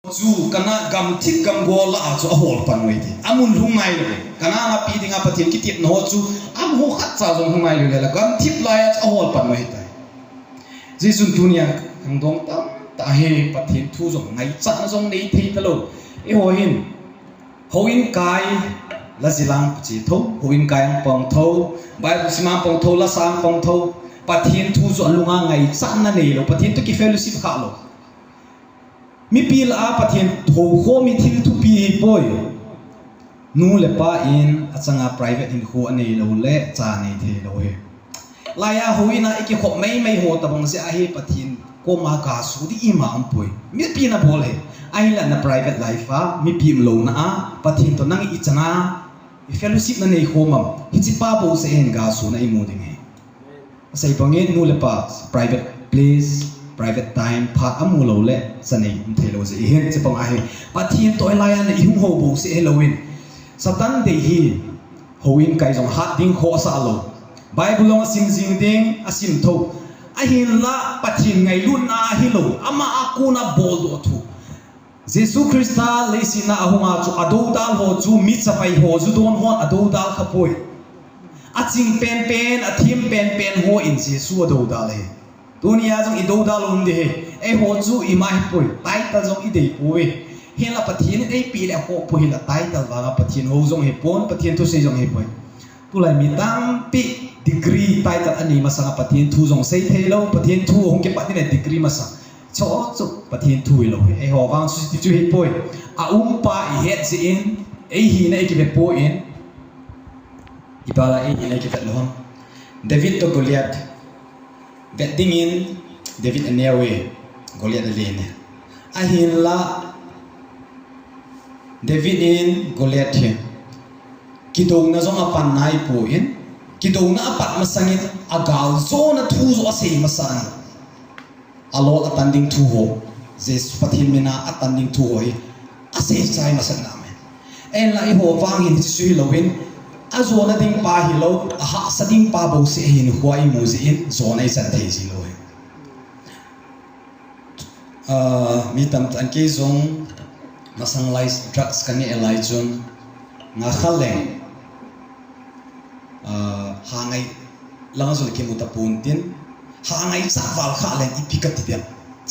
Cu kana gam thit gam go la a cu a hawl pan ngei ti amun hlung ngai lo kana na pi dinga pathian ki tiep na ho cu am ho khat cha zong hlung ngai lo le la gam thip lai a a hawl pan ngei tai Jesun tunia kang dong tam ta he pathian thu zong ngai cha na zong nei thei ta lo e ho hin ho in kai la zilang chi tho ho in kai ang pong tho bible simang pong tho la sang pong tho pathian thu chu alunga ngai cha na nei lo pathian tu ki fellowship kha lo Mipi ah Pathian tho khawmi thil thupi hi pawi nu le pa in a cangah private in hu a nei lo le ca nei thei lo hi. Lai ah hu inn ah i ki khawp mei mei haw tabang ziah hi Pathian kawm ah kaa su dih i ma um pui. Mipi na bawl he ai la na private life ah mipi um lo na ah Pathian to nang i cangah i fellowship na nei kho mam hi chi pa bo se hen ga su na i mu ding he. Sei bangin nu le pa private place private time pha amu lo le chanei um thei lo ze hin che pang a hi pathian toy lai an i hung ho bo se lo in satan de hi hoin kai zong hat ding kho asa lo bible long asim jing ding asim tho a hin la pathian ngai lu na hi lo ama akuna bol do thu Jesuh Krista leisina a hunga chu a dodal ho chu mi cavai ho zu dawn hon a dodal kha poi a cing pen pen a thim pen pen ho in Jesuh a dodal he tunia zong i dodal um de he ei ho chu i ma hi poi title zong i dei pui he la pathian in ei pi le ho pu hi la title wanga pathian ho zong he pon pathian thu sei zong he poi tulai mi tampi degree title ani masanga pathian thu zong sei thei lo pathian thu hong ke pa dine degree masa Chaw cu Pathian thu i lo hi ei ho vang cu ti cu hi poi a um pa i het si in ei hi na i vet po in i bala ei hi na i vet lo hang David to Goliath vet ding in David a newe Goliath a len a hin la David in Goliath hi kidong na zong a pan nai po in kidong na a pat masangin a gal zo na thu zo a sei masan A lawl a tan ding thu ho Jesuh Pathian min ah a tan ding thu ho hi a se chai masat na men. En la i ho wang hin sui lo in a zawn a ding pa hi lo a ha sa ding pa bo se hin hua i mu zi in zawn ai chan thei zi lo hi. Mi tam an ke zong masang lai drugs kan i lai cun nga khal leng ha ngai lang zul ki mu ta pun tin ha ngai cha wal kha len i pi ka ti deuh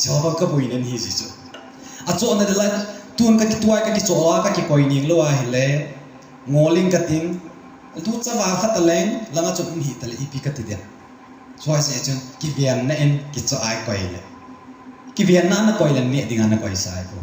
chawa ka bui nen hi ji chu a chaw na la tun ka ki tuai ka ki chaw ka ki koi ning lo a hi le ngoling ka ting tu chawa kha ta leng langa chu um hi ta le i pi ka ti deuh chuai se chun ki vian na in ki chaw ai koi le ki vian na na koi le ne dinga na koi sai ko.